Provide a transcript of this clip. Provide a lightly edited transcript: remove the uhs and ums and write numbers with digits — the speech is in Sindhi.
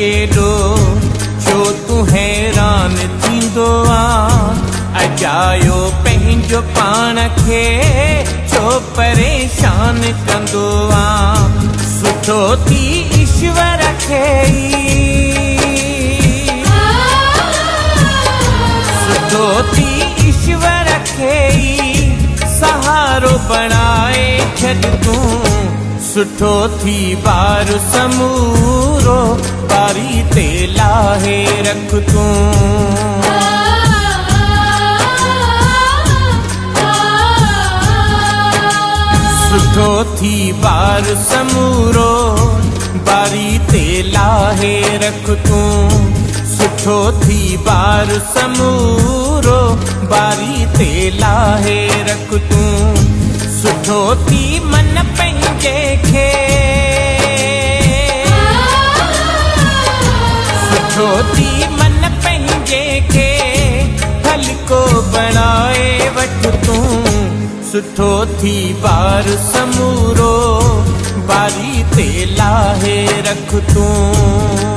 ڪيڏو، ڇو تون حيران ٿيندو آن؟ اجايو پنهنجو پاڻ کي ڇو پريشان ڪندو آن؟ سٺو ٿي ايشور کي ئي، سٺو ٿي ايشور کي ئي سهارو بڻائي ڇڏ تون. سٺو ٿي بار سمورو ٻاري تي لاهي رک تون. سٺو ٿي بار سمورو ٻاري تي لاهي رک تون. سٺو ٿي بار سمورو ٻاري تي لاهي رک تون. سٺو ٿي من پنهنجي کي، سٺو ٿي من پنهنجي کي هلڪو بڻائي وٺ تون. سٺو ٿي بار سمورو ٻاري تي لاهي رک تون.